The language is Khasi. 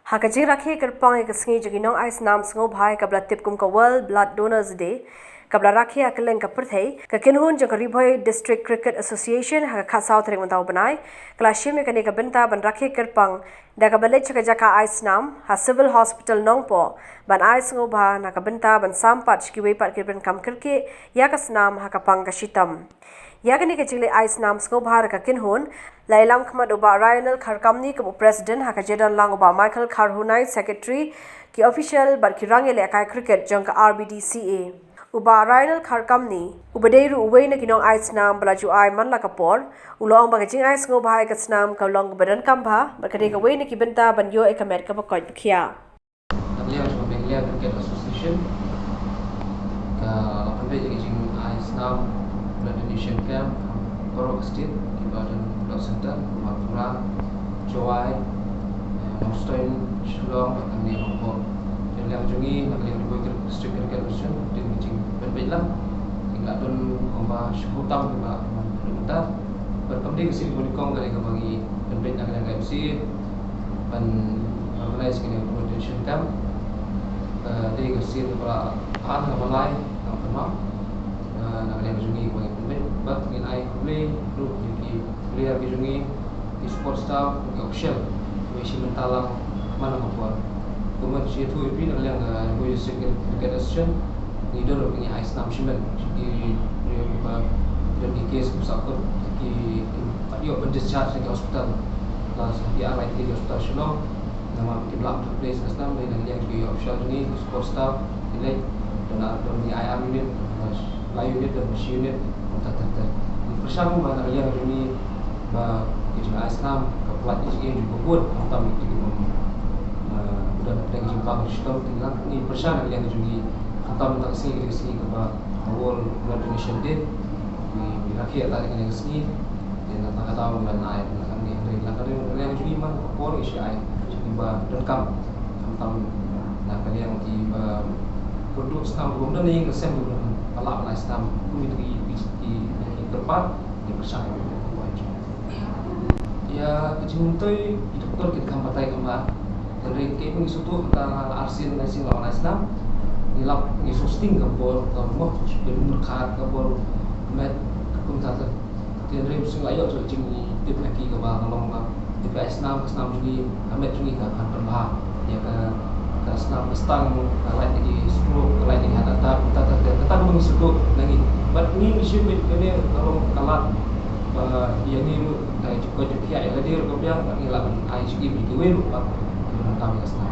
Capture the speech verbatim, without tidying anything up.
Ha ka jingrakhe kyrpang ïa ka sngi jong ki nongai snam sngewbha kaba la tip kum ka World Blood Donors Day, kaba la rakhe ha kylleng ka pyrthei, ka kynhun jong ka Ri Bhoi District Cricket Association ha ka khatsaw tarik mynta u bnai ka la shim ïa kane ka bynta ban rakhe kyrpang da kaba leit sha ka jaka ai snam ha Civil Hospital Nongpoh ban ai sngewbha na ka bynta ban sam pat sha kiwei pat ki donkam kyrkieh ïa ka snam ha ka pang ka shitom. Ïa kane ka jingleit ai snam sngewbha da ka kynhun la ïalam khmat u Bah Rionel Kharkamni kum u President, ha ka jingdon lang u Bah Michael Kharhunai, Secretary, ki official bad ki rangïalehkai cricket jong ka R B D C A. U Bah Rionel Kharkamni, uba dei ruh uwei na ki nongai snam ba la ju ai man la ka por, u la ong ba ka jingai sngewbha ïa ka snam ka long kaba donkam bha bad ka dei kawei na ki bynta ban ïoh ïa ka met kaba koit ba khiah. Ka liang jong ka Meghalaya Cricket Association ka la pynbeit ïa ka jingai snam blood donation camp ha baroh ka state, kiba don blood center kum ha Tura, Jowai, eh, Northern Shillong, bad hangne Nongpoh. Ka liang jong ngi na ka liang Ri Bhoi District Cricket Association, ka dei ka jingpynbeit lang. Ki la don kumba shiphew tam kiba man pynbeit mynta. Bad kam dei ka sien kaba nyngkong, ka dei kaba ngi pynbeit na ka liang ka M C A ban organize kane ka blood donation camp. Ka dei ka sien kaba ar kaba lai, tang kynmaw. Eh, na ka liang jong ngi kaba ngi pynbeit. Bad ngin ai khublei ruh ïa ki player ki jong ngi, ki support staff, ki official, kiba ïashim bynta lang man la ka por. Kumba shu ïathuh ïa phi, na ka liang ka Ri Bhoi District Cricket Association, ngi don ruh ngi ai snam shimet sha ki briew kiba don ki case, kiba sah kut, ki, ki pat ïoh ban discharge na ki hospital. La sa ki ar lai tylli ki hospital Shillong. Namar kim lah ban replace ka snam, dei na ka liang ki official jong ngi, ki support staff, ki leit, don, don ngi ai ar unit, don lai unit, don shi unit, kumta ter ter. Ngi pyrshang ba na ka liang jong ngi ba ka jingai snam ka pynlait ïa ki jingim jong ki paidbah, khamtam ïa ki bym, eh, don pdeng ka jingpang shitom. Te ngi pyrshang na ka liang jong ngi, khamtam mynta ka sngi, ka dei ka sngi kaba World Blood Donation Day, ngi, ngi rakhe ïa kane ka sngi. Te na kata ka daw ngan ai na kane, hynrei na ka liang jong ngi man ka por ngi shu ai sha kiba donkam, khamtam na ka liang kiba kyrduh snam, kiba ym don ïing ka sem, kiba ym lah ban ai snam, kum ïa ki, ki, ki, ki kyrpad, ngi pyrshang ïa ka. Ïa ka jingmyntoi ki doktor ki kham batai kumba, hynrei kaei ba ngi sngewthuh mynta la arsien laisien la wan ai snam, ngi lap ngi sngewsting ka bor ka moh, ka bor met, kumta ter. Te hynrei shu la ïoh shuh jingtip na ki kaba ka long ba, te phi ai snam, ka snam jong ngi, ka met jong ngi ka kan pynbha. Ïa ka, ka snam ka stang ka lait na ki stroke, ka lait na ki heart attack, kumta ter ter. Kata kaba ngi sngewthuh na ngi. Bad ngi ngi shu bit kane ka long ka lad ba ïa ngi ruh ka jingkoit jingkhiah ïa lade ruh ka biang, bad ngi lah ban ai sha ki, kiwei ruh pat kiba donkam ïa ka snam.